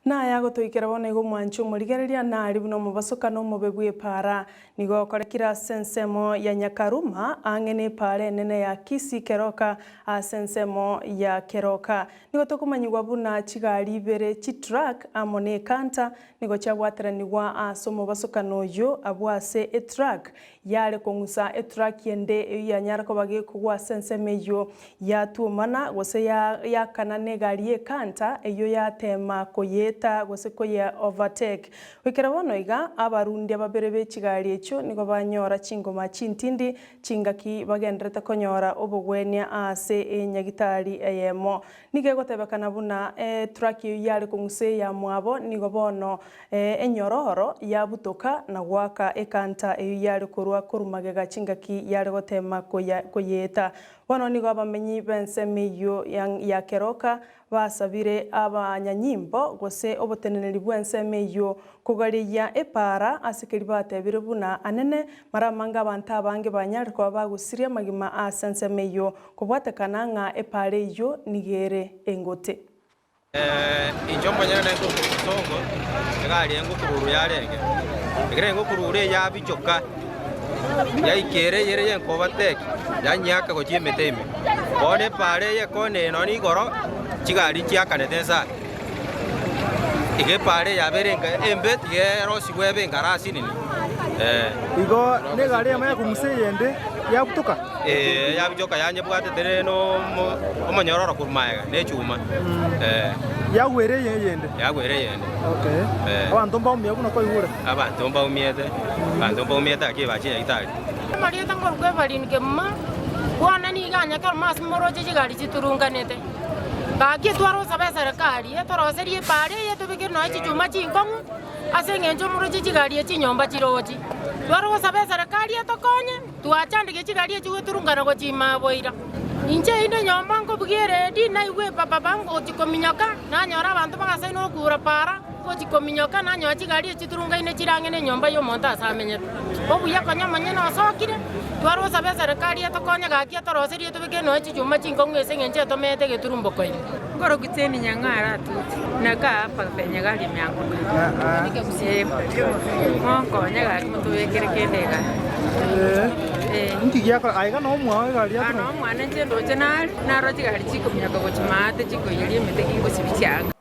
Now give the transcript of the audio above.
Naya agotoikera bono igo omwanchi omorigereria, na aria buna omobasokano omobe bw'epaara. Nigo okorekire ase ensemo ya Nyakaruma, ang'e n'epaara enene ya Kisii Keroka ase ensemo ya Keroka. Nigo tokomanyigwa buna chigari ibere chitruck amo n'ecanter nigo chiabwateranigwa ase omobasokano oyio abwo ase etruck Yare kong'usa eturaki ende eyio yanyara koba gekogwa ase ensemo eyio, yatuomana gose yakana negari y'ekanta eyio yateema koyeeta gose koye overtake. Goikera bono iga, abarundia babere be chigari echio nigo banyora chingoma chintindi chingaki bagenderete konyora obogwenia ase enyagitari eyemo. Nigo egotebekana buna eturaki eyio yare kong'usa eyamwabo nigo bono Enyororo yabutoka na goaka ekanta eyio yare korwa korwa magega chingaki yare goteema koyeeta. Bono nigo abamenyi b'ensemo eyio ya keroka basabire abanyanyimbo gose oboteneneri bw'ensemo eyio kogareyia epaara ase keria batebire buna anene mara amange abanto abange banyare koba bagosiria amagima ase ensemo eyio kobwatekana ng'a epaara eyio nigo ere engote. Inche omonyene nengokurura bosongo, egari engokururu yarenge, ekero engokururu eye yabichoka, yaika ere eyere yenkobateki, yanyiaka gochia emete ime. Bono epaara eye ekona eye nonye igoro, chigari nchiakanete inse aa. Iga epaara eye yabeire enga embe tiga erosigwe ebe engarasi nini, eh. Igo negari eyemo yakong'usa eyende yabutoka. Ee, yabichoka yanyebwatete rende nomo omonyororo korwa magega ne echuma. Ee. Yagwera eye eyende. Yagwera eyende. Okay. Ee. Abanto mbaumia buna kwaigure? Abanto mbaumiete, abanto mbaumiete gaki bachia nyagetari. Amarieta nkorokwa Evelyn Kemuma, bono nigo anyakeruma ase moroche chigari chiturunganete. Gaki twarosaba eserekari etoroserie epaara eye etobekere nonya chichuma chinkong'u ase eng'encho moroche chigari echi chinyomba chirochi. Twarosaba eserekari etokonye. Twachandeke chigari echi goturungana gochia ime aboira. Inche inde nyomba nkobugia eredi, naigwe epapapa ngochia kominyoka, nanyora abanto bagasaine gokura para, ngochia kominyoka nanyora chigari echi chiturungaine chire ang'e nenyomba y'omonto ase amenyete. Obuya konya omonyene osokire, tware gosaba eserekari etokonye gaki etoroserie etobeke nonya chichuma chinkong'u ase eng'encho etomete egeturumboka ime. Nkorokia cheni nyang'ara atuti, nakaa hapa penye gari imeanguka. Eh, monkonye gaki motobekere kende igaa. Eh. Inki giakora? Aiga no omwao egari Aa yatura. no omwana inche ndoche nare, naro chigari chikominyoka gochia maate chikoiyeria emete gingosibia chianga.